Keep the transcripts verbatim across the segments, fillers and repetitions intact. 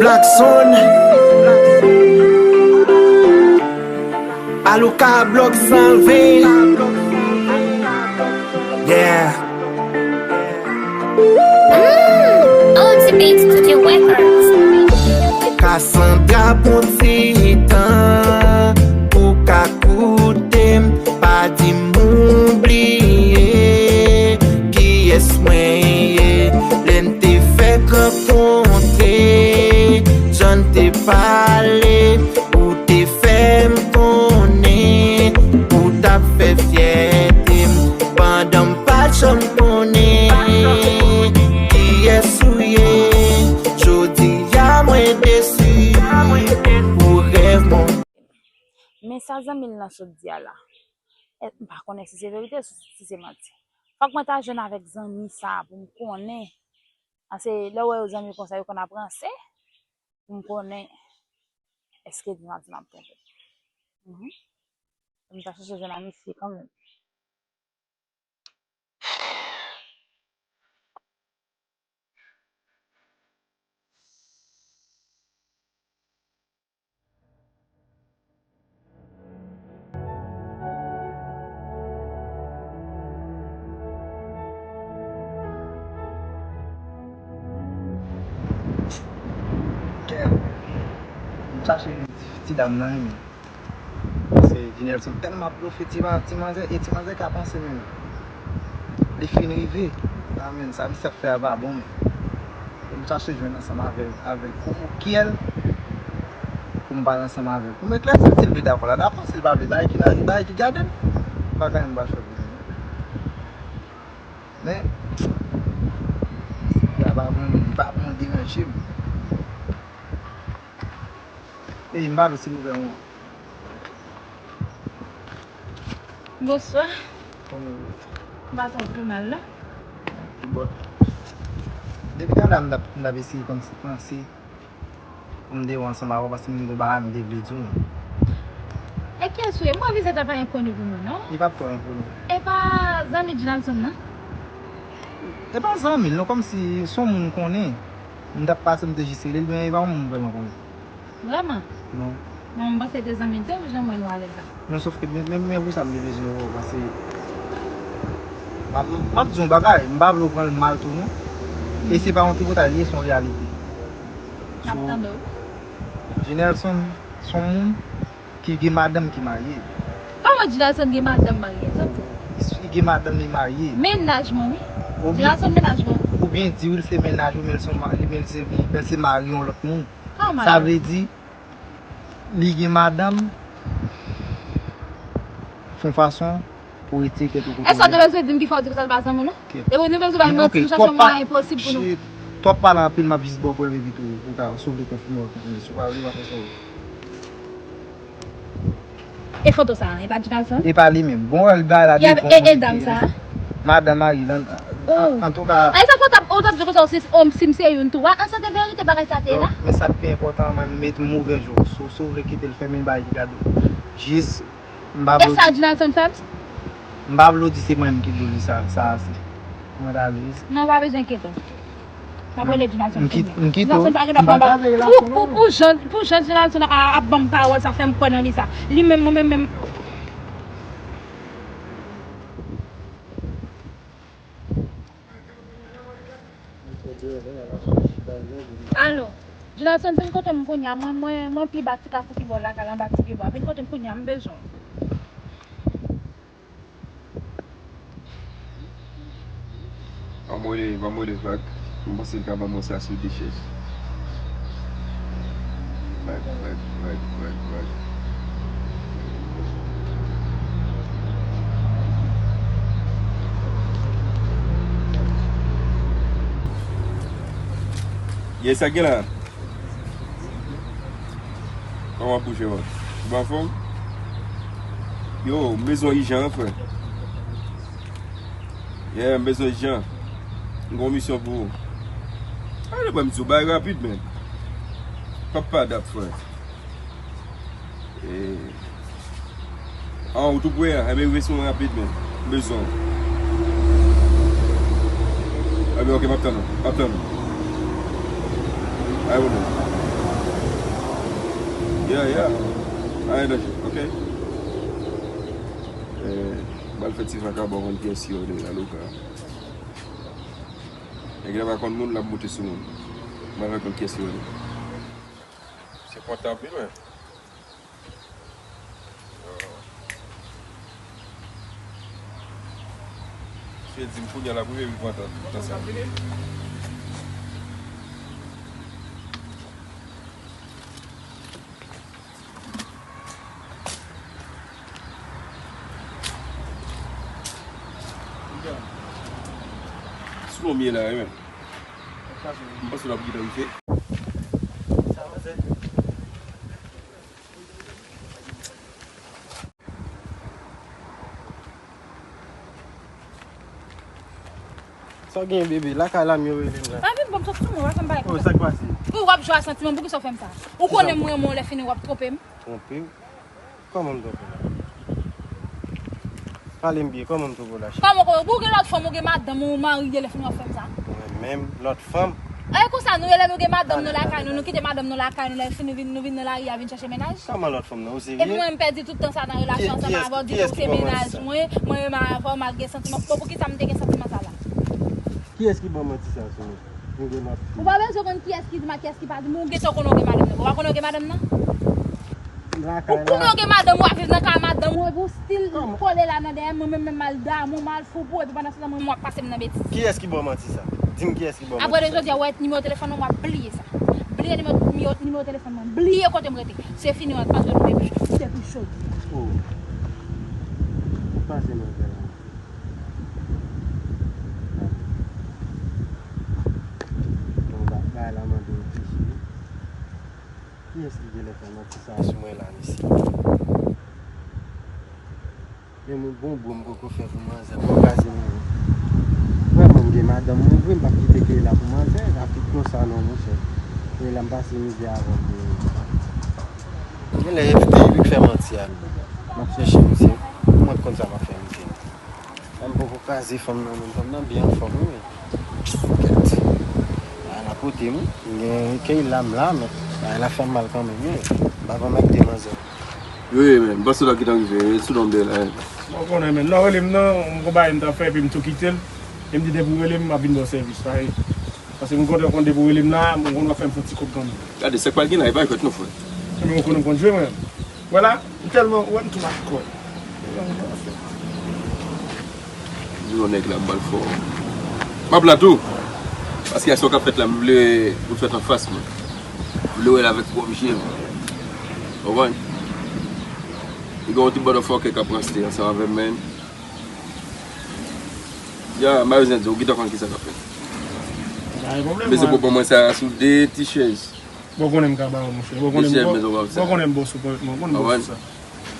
Blackson. Alouka Block san ven. Yeah. Mm, Ultimate Studio Records. Cassandra pran ti tan pou ka koute m, pa di m ou bliye kiyès mwen ye. Lè n te fèk rankontre, jan n te pale, ou te fè m konnen ou t ap fè fyète m, pandan m pa t janm konnen kiyès ou ye. Jodi a mwen desi pou rèv mwen. Men sa zanmi l lan sot di a la, e, m pa konnen si se verite, si, si se manti. Fòk mwen ta jwenn avèk zanmi sa a pou m konnen. Paske lè w wè yo zanmi konsa, yo konn ap ranse, pou m konnen èske di m ap twonpe m. Mhm. M ta chèche jwenn a misye kanmenm. Kèt! M chache ti, ti dam nan, wi, men. Paske Dinelson tèlman ap blofe ti ma-, ti manzè, e ti manzè ka panse menm. Li fin rive. Amèn. Sa misye ap fè a pa bon, men. Pou m chache jwenn ansanm avè l, avè l. Pou m kyè l, pou m pale ansanm avè l. Pou m eklèsi l, si l vle dakò, l a dakò, si l pa vle, bagay ki la, bagay ki gade l. M pa konnen m pral fè pou li. Men, sa pa bon, li pa bon, deranje m. Ey, m pa vle, silvouplè, mwen. Bonswa. Kòman w ye? M pa twò pi mal, non. Ki bò? Depi talè a m t ap, m t ap eseye kòmsi panse pou m te wè ansanm avè w, paske m gen bagay m te vle di w. E kiyès ou ye? M wè vizaj la pa enkoni pou mwen, non. Li p ap twò enkoni. E pa zanmi Dinelson nan? E pa zanmi l, non, kòmsi se yon moun m konnen. M t ap pase, m te jis rele l, men e pa yon moun m vrèman konnen. Vrèman? Non. Bon, m panse te zanmi l tou, jan mwen nou alèz la. Non, sòf ke men, men, men pou sa m te bezwen wè w, paske m ap, m ap di yon bagay, m pa vle w pran l mal tou, non. E se pa yon tripotay li ye, se yon reyalite. M ap tande w. Dinelson, se yon moun ki gen madanm ki marye. Kòman Dinelson gen madanm marye? Sa w di? Li gen madanm li marye. Mennaj mwen, wi. Oubyen, Dinelson mennaj mwen. Oubyen di w li se mennaj ou, men l se ma-, men l se, men l se mari yon lòt moun. Sa vle di, li gen madanm, fè yon fason pou retire tèt ou kote w ye. Èske w te bezwen di m ki fè w di m sa l pa zanmi w, non? Ok. E bon, nou bezwen bay manti, nou chache yon mwayen posib pou nou. Twòp pale anpil, m ap jis ba w prèv epi tou, ou ka, si w vle konfime w konfime, si w pa vle, w pa fè sa w vle. E foto sa a, e pa Dinelson? E pa li menm. Bon, li bay la devan. E, e dam sa a? Madanm mari l. Oh. An, antouka. Ay, sa fò w t ap, ou t ap di konsa, si, oh, si m se youn tou. An, sa te verite bagay sa te ye la? Men sa k pi enpòtan, mwen, m met m ouvè je w. Si, si w vle kite l fèmen, bay li gade w. Jis, m pa vle. E sa Dinelson fè m? M pa vle w di se mwen menm ki di w li sa, sa ase. Mwen ta ale. Non, w pa bezwen enkyete w. M ap rele Dinelson. M kit-, m kite w. Dinelson pa gen dwa ban m pawòl. Pou, pou, pou jan, pou jan Dinelson ap, ap ban m pawòl, sa fè m kwè nan li sa. Li menm, mwen menm, menm. Alo, Dinelson, vin kote m kounye a. Mwen, mwen, mwen pi ba ti kafou ki bò lakay la, anba ti pye bwa. Vin kote m kounye a, m bezwen w. Ban m rele, ban m rele Vag. M panse l ka ban m yon sa sou de chèz. Vag, Vag, Vag, Vag, Vag. Yes, sa gen la. Kòman bouche w? Ou anfòm? Yo, m bezwen w ijan, wi, frè. Yeah, m bezwen w ijan. M gen yon misyon pou ou. Ale, bwè, m di w bagay rapid, men. P ap pa dat, frè. Eh. Ah, ou tou pre a? Enben, rive sou mwen rapid, men. M bezwen w. Enben, ok, m ap tann ou. M ap tann ou. Ay, ou menm. Yeah, yeah. Ay, danje. Ok. Eh, m pral fè ti vakabon konn kiyès ki rele la, Luka. Nèg la pa konn moun, l ap moute sou moun. M pral fè konn kiyès ki rele. Se pòtab li, men. Misye di m kounye a l ap rive, wi, kontan, kontan sa. Sou lòm ye la, wi, men. M panse l ap gentan rive. Sa w gen, bebe? Lakay la m yo rele m la. Pa vin ban m sòt sou mwen, w a fè m pale konsa. Oh, sa k pase? Pou w ap jwe a santiman, poukisa w fè m sa? Ou konnen m renmen w, lè fini w ap twonpe m. Twonpe w? Kòman m twonpe w la? Pale m byen, kòman m twonpe w la, cheri? Kòman, kòman? Pou w gen lòt fanm, ou gen madanm ou, ou marye, lè fini w ap fè m sa? Mwen menm, lòt fanm? E konsa nou ye, lè nou gen madanm nou lakay nou, nou kite madanm nou lakay nou, lè fini vin, nou vin nan lari a vin chèche mennaj? Kòman lòt fanm nan, ou serye? Epi mwen, m pèdi tout tan sa nan relasyon ansanm avè w, di ke w se mennaj mwen, mwen renmen avè w, m al gen santiman. Bon, poukisa m te gen santiman sa la? Kiyès ki ban w manti sa sou mwen? M gen lòt fi. Ou pa bezwen konn kiyès ki di m ak kiyès ki pa di m. Ou gentan konnen w gen madanm nan. Ou pa konnen w gen madanm nan? Ou konnen w gen madanm, w ap viv nan kay madanm ou, epi w still kole la nan dèyè m, mwen menm, menm m al damou, m al fou pou ou, epi pandan se tan mwen, mwen w ap pase m nan betiz. Kiyès ki ba w manti sa? Di m kiyès ki ba w manti sa? Apre de jodi a, ou wè nimewo telefòn mwen, w ap bliye sa. Bliye nimewo, nimewo, nimewo telefòn mwen. Bliye kote m rete. Se fini, w ap antre nou depi, depi jodi. Oh. Ou pase nan kay la. Bon, ba-, bagay la mande reflechi. Kiyès ki genlè fè manti sa sou mwen la, mesye? Men mwen bon bon m poko fè pou manzè, bon kraze mwen. Vrèman, m gen madanm mwen vre, m p ap kite Keyla pou manzè, Rafik konsa non, monchè. Keyla m pase mizè avè l vre. Genlè evite li k fè manti a. M ap chèche misye, mwen k konn sa m ap fè misye. M poko kraze fanm nan menm, fanm nan byen anfòm wi, men kèt. Bagay la pote m, m gen Keyla m la, men bagay la fè m mal kanmenm wi. M pa vann ak de manzè. Wi, men m panse l ap gentan rive, wi, sou non de la. Bon, konnen, men lè w rele m nan, m gon bagay m t ap fè, epi m tou kite l. E m di depi w rele m, m ap vin ba w sèvis, pa Paske m kontan konn depi w rele m la, m konn w ap fè m fè yon ti kòb kanmenm. Gade, sa k pral gen la, e pa jwèt non, frè. Ebyen, ou konnen m konn jwe, mwen. Vwala, m tèlman, ou wè m tou makòy. Di yon nèg la, m pral fò. M ap la tou. Paske a sa w k ap fèt la, m vle ou fèt anfas mwen. M vle wè l avèk pwòp je m. Ou konprann? Li gen yon ti motherfucker k ap ranse ansanm avè m, men. Ya, Mario Zenzo, ou gentan konn kisa k ap fèt. Pa gen pwoblèm, mezanmi, mwen. Pran mwen sa sou de ti chèz. Bon, konnen m ka ba w, monchè. Bon, konnen m, bon, konnen m bon sou ponyèt mwen. Bon, m bon sou sa.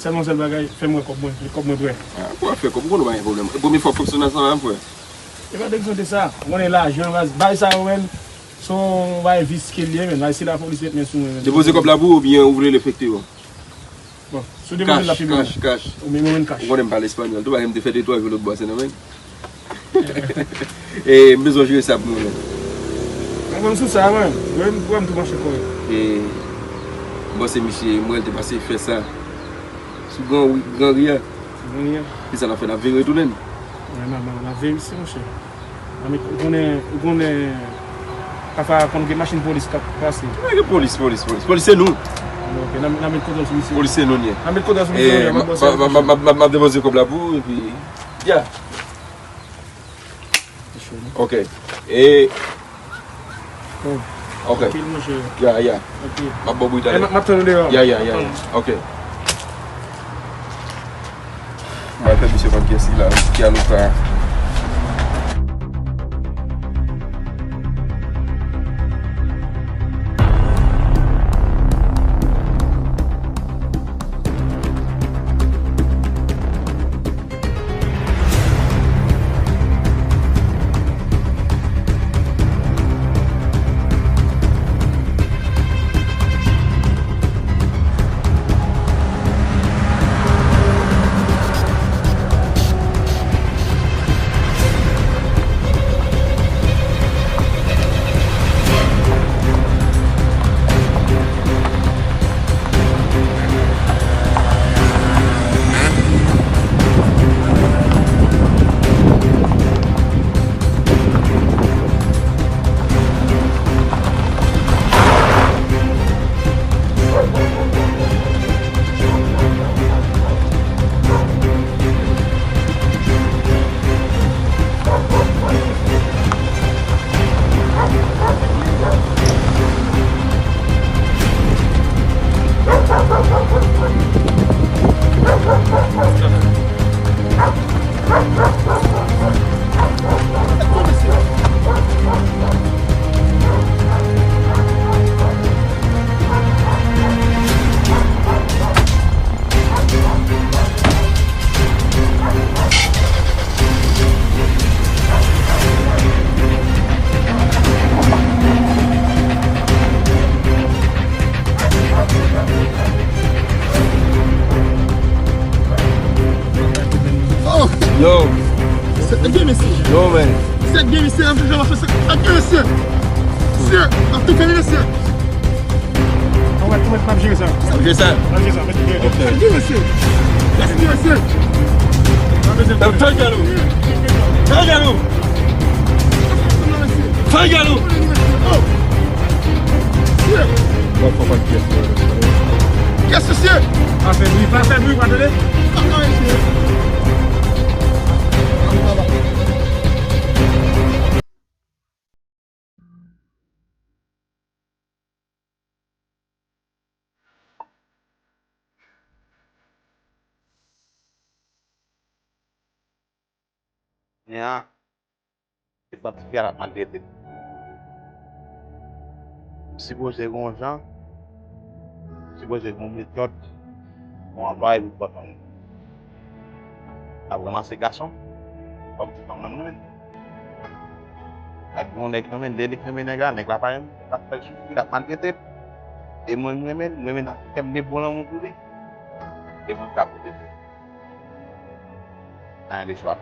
Sèlman sèl bagay, fè m wè kòb mwen, lè kòb mwen prè. Ah, pou w ap fè kòb, ou konnen w pa gen pwoblèm. E premye fwa w fonksyone ansanm avè m, frè. E pa de kesyon de sa. Ou konnen lajan, baz, bagay sa yo, menm, se yon bagay visye l ye, menm. Bagay si lapolis met men sou mwen, menm. Depoze kòb la pou ou, oubyen ou vle l efekte yo? Bon, si w depoze l la pi byen. Cash, cash, cash. Ou menm, ou menm cash. Ou konnen m pale espanyòl tou, paske m te fè de twa jou lòt bò a Sendomeng. E m bezwen jere sa pou mwen menm. Mwen menm sou sa, mwen. Mwen menm, mwen m tou mache kòrèk. E m panse misye, m wè l te pase fè sa sou gran ri, gran ri a. Gran ri a. Kisa n ap fè, n ap vire retounen? Mwen, mwen, mwen, n ap veye misye, monchè. Nan men, ou konnen, ou konnen, pafwa konn gen machin polis k ap pase. Pa gen polis, polis, polis. Polis se nou. Ok, n a, n a met kontwòl sou misye. Polis se nou, n ye. N a met kontwòl sou misye, eh, wi, m ap, m ap, m ap depoze kòb la pou ou, epi, ya. Se cho, non? Ok. E, bon. Ok. Trankil, monchè. Ya, ya. Ok. M ap ba w bri talè. Eh, m ap, m ap tann ou deyò. Ya, ya, ya, ya. Ok. M al fè misye konn kiyès li la, Kialouka. Yo. Sèt gen mesye. Yo, men. Sèt gen mesye, an tou jan w ap fè sèt gen mesye. Mesye, ap tou fè mesye. Ou mèt, ou mèt, m ap jere sa. M ap jere sa. M ap jere sa, mèt jere. Ok. Sèt gen mesye. Sèt gen mesye. Fè galou. Fè galou. Fè galou. Bon, fò pa pyès. Pyès, mesye. Pa fè bri, pa fè bri, pa tande. Nya, se pa ti fi a l ap maltrete. Sipoze gen yon jan, sipoze gen yon metòd, yon anplwaye pou pran fanm. L ap ranmase gason, kòm ti fanm nan mwen. Ak yon nèg renmen, lè li renmen nèg la, nèg la pa renmen, l ap fè l soufri, l ap maltrete l. E mwen, m renmen, m renmen fè m de bon lanmou pou li. E mwen ka pwoteje l. Anyen de chwa.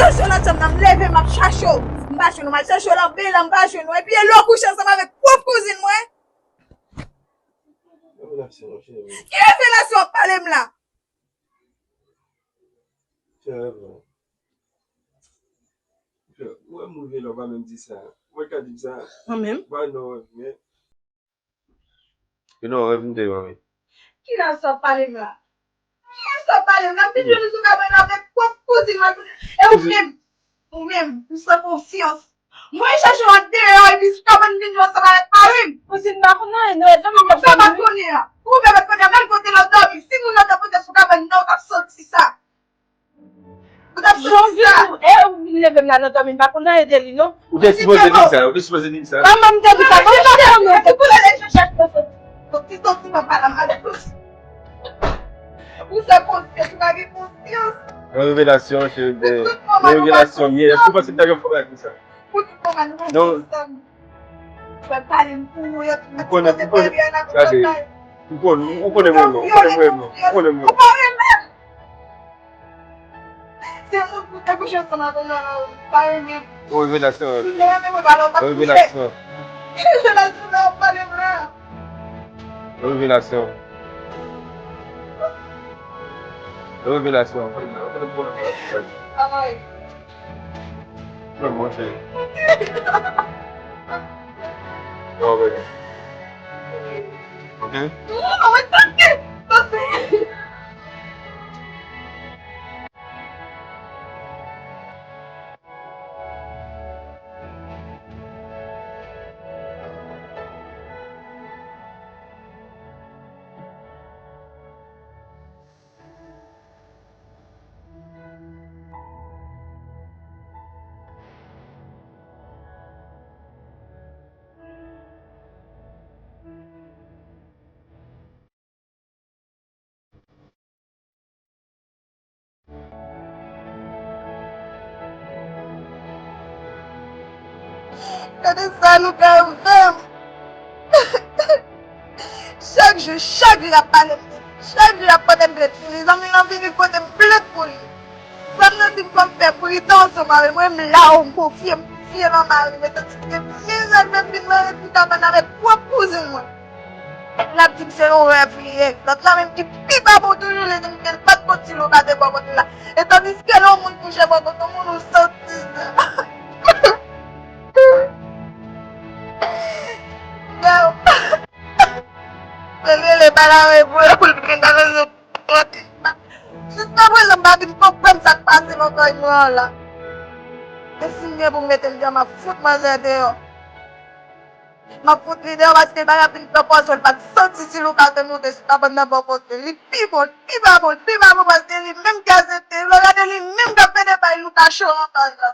Chèche w nan chanm nan, m leve, m ap chache w. M pa jwenn ou, m al chèche w nan bela, m pa jwenn ou. Epi e lè w kouche ansanm avèk pwòp kouzin mwen. Revelasyon, cheri. Ki revelasyon w ap pale m la? Cheri, bon. Ou wè m rive la, ou pa menm di sa. Ou pa ka di m sa. Mwen menm? Ba non, men. E non, rèv m te yo, wi. Kilè sa w ap pale m la? Kilè sa w ap pale m la? M vin jwenn ou sou kabann avèk pwòp kouzin mwen. E ou menm, ou menm, m san konfyans. Mwen chèche w andeyò epi sou kabann m vin jwenn ansanm avèk mari m. Kouzin m pa konn anyen, non, e dòmi m t ap dòmi. Ou fè m ap konnen a. Ou fè m ap konnen a. Menm kote l ap dòmi. Si moun nan te pote sou kabann nan, ou t ap santi sa. Ou t ap santi sa. Jan w vin, e ou vin leve m la nan dòmi, m pa konn anyen de li, non. Ou te sipoze di m sa, ou te sipoze di m sa. Kòman m te di sa? Kòman m te di sa? Ou te sipoze al chèche. Donk, ti santiman pa la mal. Ou fè konfyans, ou pa gen konfyans. Yon revelasyon, cheri, de, yon revelasyon, yeah. Èske w panse m ta gen fòm ak sa? Pou tout moman nou konn sa. Fè pale m pou ou, yo tout kote pale a nan kote. Ou konnen, ou konnen mwen menm, ou konnen mwen menm, ou konnen mwen menm. Ou pa renmen m. Se moun pou te kouche ansanm avè l la, ou pa renmen m. Yon revelasyon. Ou renmen mwen pa la, ou pa kouche. Yon revelasyon. Revelasyon la, ou pale m la. Yon revelasyon. Yon revelasyon. Ay. Mwen monte. Yo, baby. Ok? Gade sa nou ka fè m. Chak jou, chak jou y ap pale m. Chak jou y ap pote m plent pou li. Zanmi l lan vini pote m plent pou li. Zanmi l lan di m fò m fè pridan ansanm avè l. Mwen, m la, m konfye, m konfye nan mari m. E tandiske mizè l menm vin mare sou kabann avèk pwòp kouzin mwen. L ap di m se yon rèv li ye. Lòt la menm ki pi babon toujou, li di m ke l pa t konn si Louka te bò kote l la. E tandiske lè yon moun kouche bò kote yon moun, ou santi sa. Yo. Mwen rele Bala Ray pou yo, pou l vin nan rezon. Jiska prezan, m pa vin konprann sa k pase nan kay mwen an la. E si m gen pou m mete l deyò, m ap fout manzè deyò. M ap fout li deyò paske bagay ap vin pran pòz, l pa t santi si Louka te moute sou kabann nan bò kote. Li pi bon, li pi pa bon, li pi pa bon paske li menm ki asepte. Lè w gade li menm k ap mete bay Louka cho anba la.